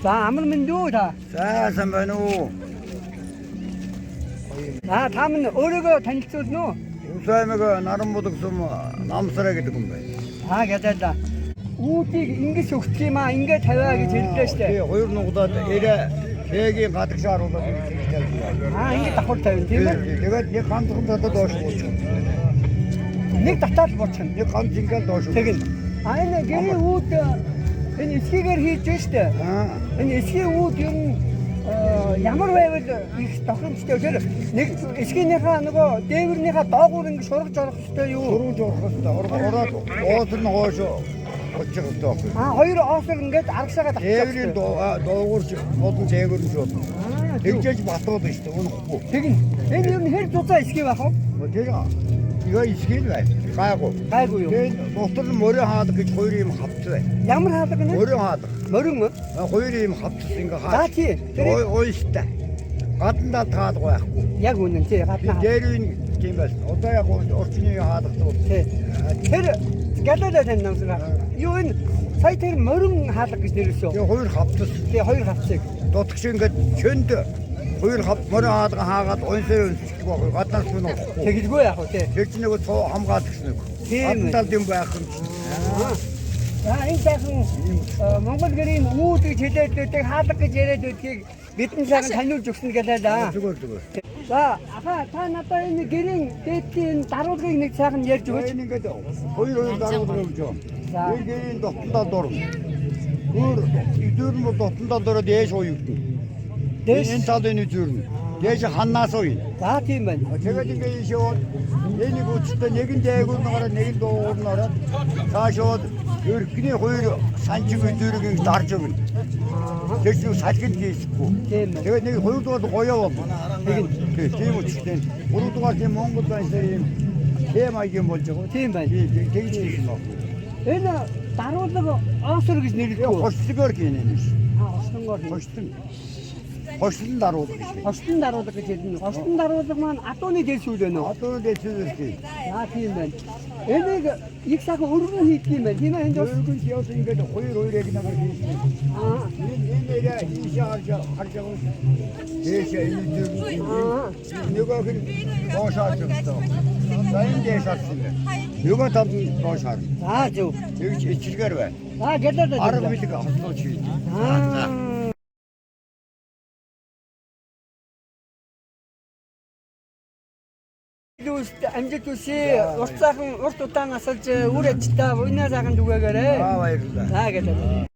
За, амар мэнд үү та? За, сайн байна уу? За, та минь өөрийгөө танилцуулна уу? Увс аймаг Наранбудаг сум Намсараа гэдэг юм байна. За, гэлээ. Үүдийг ингэж өгдөг юм аа, ингэ тавиа гэж хэллээ штэ. Тий, хоёр нугадад ирээ тэгийн гадагшаа харуулаад ингэж тавьсан. Аа, ингэ давхар тавина, тийм ээ? Тэгээд нэг ганцхан татад доош буучих. Нэг татаал буучна. Нэг ганц ингээл доош. Тэгнь. А энэ гэрийн үүд энэ эсхийгээр хийж байна штэ. Аа. Энэ эсхийн үүд ер нь ямар байвал их тохиромжтой. Тэр нэг эсхийнийхээ нөгөө дээвэрнийхээ доогуур ингэ шургаж орох хэрэгтэй юу? Хөрвж орох хэрэгтэй. Ороод уусар нь хоош очих хэрэгтэй байхгүй. А хоёр оосор ингээд аргашаага давчих. Дээврийн доогуурч болон зээгүүр нь болно. Аа, Тэгжээж батууд шүү дээ. Унахгүй. Тэгнь. Энэ ер нь хэр зузаан эсхий байх вэ? Тэр игээ исгэл бай. Гайгүй. Гайгүй юу? Тэгээд дотор нь морин хаалга гэж хоёр юм хавц бай. Ямар хаалга гэнэ? Морин хаалга. Морин уу? Хоёр юм хавцс ингээ За хаа. тий. Тэр Уйстай. Гадна талд хаалга байхгүй. яг үнэн тий, гадна хаалга. Дээр үн тийм байсан. Одоо яг орчны хаалгатай бол. Тий. Тэр галалаа тань намсгаа. Юу энэ сая тэр морин хаалга гэж нэрлэсэн. Тэгээ хоёр хавцс. Тий, хоёр хавцыг. Дутагш ингээд чөнд хоёр хав морин хаалга хаагаад унсаар унсчих байхгүй. Гаднаас нь орохгүй. Тэгэлгүй яах вэ тий. Тэр чинь нэг цоо хамгаалах гэсэн үг. Тийм ээ. Гадна талд юм байх юм чинь. За, энэ сайхан Монгол гэрийн үүд гэж хэлээд байдаг, хаалга гэж яриад байдгийг бидний сайхан таниулж өгсөн гэлээ да. Зүгээр зүгээр. За, аха, та надаа энэ гэрийн дээдлийн даруулгыг нэг сайхан ярьж өгөөч. Энэ ингээд хоёр хоёр даруулга өгч байгаа. За. Энэ гэрийн дотн талд орно. Өөр өдөр нь бол дотн талд ороод дээш уягдана. Дээш. Энэ талын өдөр нь. Дээш ханнаас уяна. За, тийм байна. Тэгээд ингээд ийш яваад энэ нэг үчтэй нэг нь дээгүүр нь гараад, нэг нь дуугуур нь ороод цааш яваад өрхний хоёр санчиг өдөрийг ингэ дарж өгнө. Тэр чинь салхинд хийхгүй. Тийм байна. Тэгээд нэг хоёрдугаар гоёо болно. Тэгнь. Тий, тийм үчтэй. Гуравдугаар тийм Монгол байсаар ийм тэм маягийн болж байгаа. Тийм байна. Тий, тэгж хийх юм байна. Энэ даруулга оосор гэж нэрлэдэг үү? Хорчлогоор гинэ юм шиг. Аа, хорслонгоор хийнэ. Хорчлон. Хорчлон даруулга гэж. Хорслон даруулга гэж хэлнэ. Хорслон даруулга маань адууны дээд сүүл байна уу? Одоо дэцүүл тий. За, тийм байна. Энийг их сайхан өргөн хийдэг юм байна. Тийм ээ, энд бас. Өргөн явсан ингээд хоёр хоёр яг нагаар хийсэн. Аа. Энэ энэ нэрээ ийшээ харж харж байгаа юм. Дээшээ энэ зүг нөгөөх нь доош харж байгаа. За, энэ дээш харсан юм байна. Нөгөө талд нь доош харна. За, зөв. Тэгж ичилгээр байна. За, гэлээ. Арга билэг хослооч хийдэг. Аа. Дүүст амжилт хүсье. Урт сайхан урт удаан асалж үр ажилтаа буйнаа сайхан түгээгээрэй. Аа, баярлалаа. За, гэлээ.